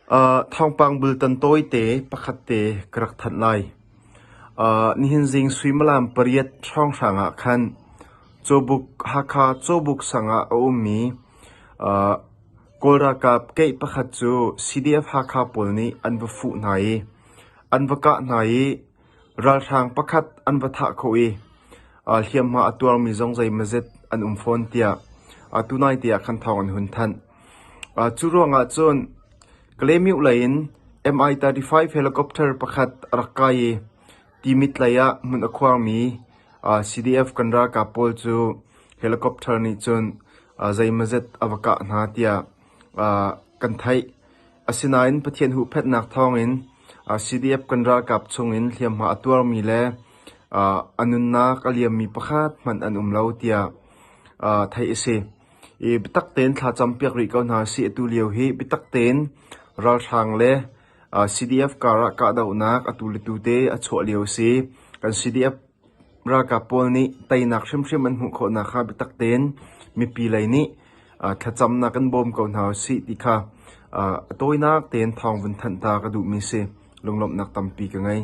Thawngpang bultan tawite pakhat te ka rak thanh lai. Nihin zing suimilam pariat hrawnghrang ah khan Cawbuk Hakha Cawbuk sang ah a ummi Kawl ralkap keih pakhat cu CDF Hakha pawl nih an va fuh hna i an va kah hna i ralhrang pakhat an va thah khawh i hliamhma a tuarmi zong zeimawzet an um fawn tiah tunai te ah khan thawng an hun thanh. Cu ruangah cun Kalaymyo lei in Mi-35 helicopter pakhat a rak kai i Timit lei ah hmun a khuarmi CDF kan ralkap pawl cu helicopter nih cun zeimawzet a va kah hna tiah kan theih. Asinain Pathian huhphenhnak thawngin CDF kan ralkap chungin hliamhma a tuarmi le a nunnak a liammi pakhat hmanh an um lo tiah theih a si. I biatak tein thlacam piak rih ko hna sih atu lio hi biatak tein ralhrang le CDF karah kahdohnak atu le tu te a chuah lio a si. Kan CDF ralkap pawl nih teinak hrimhrim an hmuh khawhnak kha biatak tein mipi lei nih thlacamnak kan bawm ko hna usih ti kha a tawinak tein thawng vun thanh ta ka duhmi si. Lunglawmhnak tampi ka ngei.